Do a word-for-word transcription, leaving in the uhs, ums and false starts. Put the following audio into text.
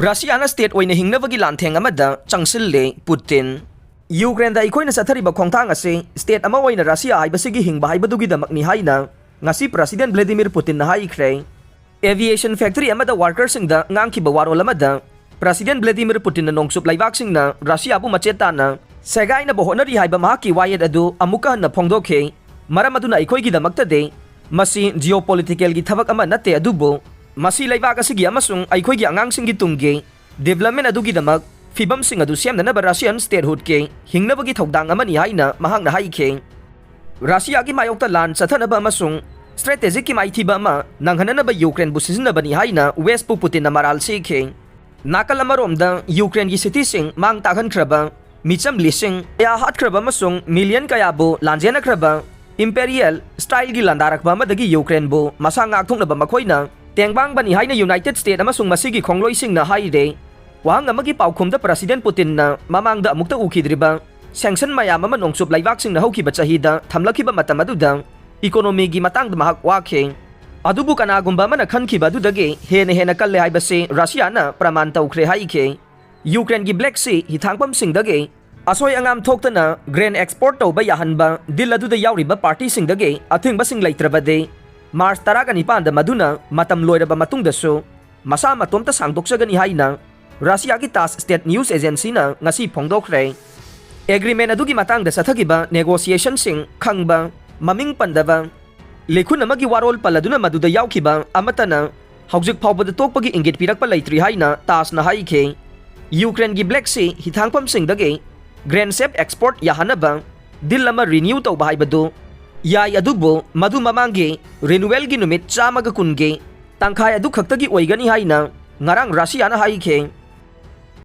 ꯔꯁꯤꯌꯥꯅ state ꯑꯣꯏꯅ ꯍꯤꯡꯅꯕꯒꯤ ꯂꯥꯟꯊꯦꯡ ꯑꯃꯗ ꯆꯪꯁꯤꯜꯂꯦ ꯄꯨꯇꯤꯟ꯫ ꯌꯨꯀ꯭ꯔꯦꯟꯗ ꯑꯩꯈꯣꯏꯅ ꯆꯠꯊꯔꯤꯕ ꯈꯣꯡꯊꯥꯡ ꯑꯁꯤ ꯁ꯭ꯇꯦꯠ ꯑꯃ ꯑꯣꯏꯅ ꯔꯁꯤꯌꯥ ꯍꯥꯏꯕꯁꯤꯒꯤ ꯍꯤꯡꯕ ꯍꯥꯏꯕꯗꯨꯒꯤꯗꯃꯛꯅꯤ ꯍꯥꯏꯅ ꯉꯁꯤ ꯄ꯭ꯔꯁꯤꯗꯦꯟ ꯚ꯭ꯂꯦꯗꯤꯃꯤꯔ ꯄꯨꯇꯤꯟꯅ ꯍꯥꯏꯈ꯭ꯔꯦ꯫ ꯑꯦꯚꯤꯌꯦꯁꯟ ꯐꯦꯛꯇꯔꯤ ꯑꯃꯗ ꯋꯥꯔꯀꯔꯁꯤꯡꯗ ꯉꯥꯡꯈꯤꯕ ꯋꯥꯔꯣꯜ ꯑꯃꯗ ꯄ꯭ꯔꯁꯤꯗꯦꯟ ꯚ꯭ꯂꯦꯗꯤꯃꯤꯔ ꯄꯨꯇꯤꯟꯅ ꯅꯣꯡꯆꯨꯞ ꯂꯩꯕꯥꯛꯁꯤꯡꯅ ꯔꯁꯤꯌꯥꯕꯨ ꯃꯆꯦꯠ ꯇꯥꯅ ꯁꯦꯒꯥꯏꯅꯕ ꯍꯣꯠꯅꯔꯤ ꯍꯥꯏꯕ ꯃꯍꯥꯛꯀꯤ ꯋꯥꯌꯦꯠ ꯑꯗꯨ ꯑꯃꯨꯛꯀ ꯍꯟꯅ ꯐꯣꯡꯗꯣꯛꯈꯤ꯫ ꯃꯔꯝ ꯑꯗꯨꯅ ꯑꯩꯈꯣꯏꯒꯤꯗꯃꯛꯇꯗꯤ ꯃꯁꯤ ꯖꯤꯑꯣꯄꯣꯂꯤꯇꯤꯀꯦꯜꯒꯤ ꯊꯕꯛ ꯑꯃ ꯅꯠꯇꯦ, ꯑꯗꯨꯕꯨ ꯃꯁꯤ ꯂꯩꯕꯥꯛ ꯑꯁꯤꯒꯤ ꯑꯃꯁꯨꯡ ꯑꯩꯈꯣꯏꯒꯤ ꯑꯉꯥꯡꯁꯤꯡꯒꯤ ꯇꯨꯡꯒꯤ ꯗꯤꯕꯦꯂꯞꯃꯦꯟ ꯑꯗꯨꯒꯤꯗꯃꯛ ꯐꯤꯕꯝꯁꯤꯡ ꯑꯗꯨ ꯁꯦꯝꯅꯅꯕ ꯔꯁꯤꯌꯥꯟ ꯁ꯭ꯇꯦꯠꯍꯨꯗꯀꯤ ꯍꯤꯡꯅꯕꯒꯤ ꯊꯧꯗꯥꯡ ꯑꯃꯅꯤ ꯍꯥꯏꯅ ꯃꯍꯥꯛꯅ ꯍꯥꯏꯈꯤ꯫ ꯔꯁꯤꯌꯥꯒꯤ ꯃꯥꯌꯣꯛꯇ ꯂꯥꯟ ꯆꯠꯊꯅꯕ ꯑꯃꯁꯨꯡ ꯁ꯭ꯇ꯭ꯔꯦꯇꯦꯖꯤꯛꯀꯤ ꯃꯥꯏꯊꯤꯕ ꯑꯃ ꯅꯪꯍꯟꯅꯅꯕ ꯌꯨꯀ꯭ꯔꯦꯟꯕꯨ ꯁꯤꯖꯤꯟꯅꯕꯅꯤ ꯍꯥꯏꯅ ꯋꯦꯁꯄꯨ ꯄꯨꯇꯤꯟꯅ ꯃꯔꯥꯜ ꯁꯤꯈꯤ꯫ ꯅꯥꯀꯜ ꯑꯃꯔꯣꯝꯗ ꯌꯨꯀ꯭ꯔꯦꯟꯒꯤ ꯁꯤꯇꯤꯁꯤꯡ ꯃꯥꯡ ꯇꯥꯛꯍꯟꯈ꯭ꯔꯕ, ꯃꯤꯆꯝ ꯂꯤꯁꯤꯡ ꯀꯌꯥ ꯍꯥꯠꯈ꯭ꯔꯕ ꯑꯃꯁꯨꯡ ꯃꯤꯂꯤꯌꯟ ꯀꯌꯥꯕꯨ ꯂꯥꯟꯖꯦꯟꯅꯈ꯭ꯔꯕ ꯏꯝꯄꯦꯔꯤꯌꯦꯜ ꯁ꯭ꯇꯥꯏꯜꯒꯤ ꯂꯥꯟꯗꯥꯔꯛꯄ ꯑꯃꯗꯒꯤ ꯌꯨꯀ꯭ꯔꯦꯟꯕꯨ ꯃꯁꯥ ꯉꯥꯛꯊꯣꯛꯅꯕ ꯃꯈꯣꯏꯅ ꯇꯦꯡꯕꯥꯡꯕꯅꯤ ꯍꯥꯏꯅ ꯌꯨꯅꯥꯏꯇꯦꯗ ꯁ꯭ꯇꯦꯠ ꯑꯃꯁꯨꯡ ꯃꯁꯤꯒꯤ ꯈꯣꯡꯂꯣꯏꯁꯤꯡꯅ ꯍꯥꯏꯔꯦ꯫ ꯋꯥꯍꯪ ꯑꯃꯒꯤ ꯄꯥꯎꯈꯨꯝꯗ ꯄ꯭ꯔꯁꯤꯗꯦꯟ ꯄꯨꯇꯤꯟꯅ ꯃꯃꯥꯡꯗ ꯑꯃꯨꯛꯇ ꯎꯈꯤꯗ꯭ꯔꯤꯕ ꯁꯦꯡꯁꯟ ꯃꯌꯥꯝ ꯑꯃ ꯅꯣꯡꯆꯨꯞ ꯂꯩꯕꯥꯛꯁꯤꯡꯅ ꯍꯧꯈꯤꯕ ꯆꯍꯤꯗ ꯊꯝꯂꯛꯈꯤꯕ ꯃꯇꯝ ꯑꯗꯨꯗ ꯏꯀꯣꯅꯣꯃꯤꯒꯤ ꯃꯇꯥꯡꯗ ꯃꯍꯥꯛ ꯋꯥꯈꯤ꯫ ꯑꯗꯨꯕꯨ ꯀꯅꯥꯒꯨꯝꯕ ꯑꯃꯅ ꯈꯟꯈꯤꯕ ꯑꯗꯨꯗꯒꯤ ꯍꯦꯟꯅ ꯍꯦꯟꯅ ꯀꯜꯂꯦ ꯍꯥꯏꯕꯁꯤ ꯔꯁꯤꯌꯥꯅ ꯄ꯭ꯔꯃꯥꯟ ꯇꯧꯈ꯭ꯔꯦ ꯍꯥꯏꯈꯤ꯫ ꯌꯨꯀ꯭ꯔꯦꯟꯒꯤ ꯕ꯭ꯂꯦꯛ ꯁꯤ ꯍꯤꯊꯥꯡꯐꯝꯁꯤꯡꯗꯒꯤ ꯑꯁꯣꯏ ꯑꯉꯥꯝ ꯊꯣꯛꯇꯅ ꯒ꯭ꯔꯦꯟ ꯑꯦꯛꯁꯄꯣꯔꯠ ꯇꯧꯕ ꯌꯥꯍꯟꯕ ꯗꯤꯜ ꯑꯗꯨꯗ ꯌꯥꯎꯔꯤꯕ ꯄꯥꯔꯇꯤꯁꯤꯡꯗꯒꯤ ꯑꯊꯤꯡꯕꯁꯤꯡ ꯂꯩꯇ꯭ꯔꯕꯗꯤ ꯃꯥꯔꯆ ꯇꯔꯥꯒ ꯅꯤꯄꯥꯟꯗ ꯃꯗꯨꯅ ꯃꯇꯝ ꯂꯣꯏꯔꯕ ꯃꯇꯨꯡꯗꯁꯨ ꯃꯁꯥ ꯃꯇꯣꯝꯇ ꯁꯥꯡꯗꯣꯛꯆꯒꯅꯤ ꯍꯥꯏꯅ ꯔꯁꯤꯌꯥꯒꯤ ꯇꯥꯁ ꯁ꯭ꯇꯦꯠ ꯅ꯭ꯌꯨꯁ ꯑꯦꯖꯦꯟꯁꯤꯅ ꯉꯁꯤ ꯐꯣꯡꯗꯣꯛꯈ꯭ꯔꯦ꯫ ꯑꯦꯒ꯭ꯔꯤꯃꯦꯟ ꯑꯗꯨꯒꯤ ꯃꯇꯥꯡꯗ ꯆꯠꯊꯈꯤꯕ ꯅꯦꯒꯣꯁꯤꯌꯦꯁꯟꯁꯤꯡ ꯈꯪꯕ, ꯃꯃꯤꯡ ꯄꯟꯗꯕ, ꯂꯤꯈꯨꯟ ꯑꯃꯒꯤ ꯋꯥꯔꯣꯜ ꯄꯜꯂꯗꯨꯅ ꯃꯗꯨꯗ ꯌꯥꯎꯈꯤꯕ ꯑꯃꯠꯇꯅ ꯍꯧꯖꯤꯛ ꯐꯥꯎꯕꯗ ꯇꯣꯛꯄꯒꯤ ꯏꯪꯒꯤꯠ ꯄꯤꯔꯛꯄ ꯂꯩꯇ꯭ꯔꯤ ꯍꯥꯏꯅ ꯇꯥꯁꯅ ꯍꯥꯏꯈꯤ꯫ ꯌꯨꯀ꯭ꯔꯦꯟꯒꯤ ꯕ꯭ꯂꯦꯛ ꯁꯤ ꯍꯤꯊꯥꯡꯐꯝꯁꯤꯡꯗꯒꯤ ꯒ꯭ꯔꯦꯟ ꯁꯦꯞ ꯑꯦꯛꯁꯄꯣꯔꯠ ꯌꯥꯍꯟꯅꯕ ꯗꯤꯜ ꯑꯃ ꯔꯤꯅ꯭ꯌꯨ ꯇꯧꯕ ꯍꯥꯏꯕꯗꯨ ꯌꯥꯏ, ꯑꯗꯨꯕꯨ ꯃꯗꯨ ꯃꯃꯥꯡꯒꯤ ꯔꯤꯅ꯭ꯌꯨꯋꯦꯜꯒꯤ ꯅꯨꯃꯤꯠ ꯆꯥꯝꯃꯒ ꯀꯨꯟꯒꯤ ꯇꯪꯈꯥꯏ ꯑꯗꯨ ꯈꯛꯇꯒꯤ ꯑꯣꯏꯒꯅꯤ ꯍꯥꯏꯅ ꯉꯔꯥꯡ ꯔꯁꯤꯌꯥꯅ ꯍꯥꯏꯈꯤ꯫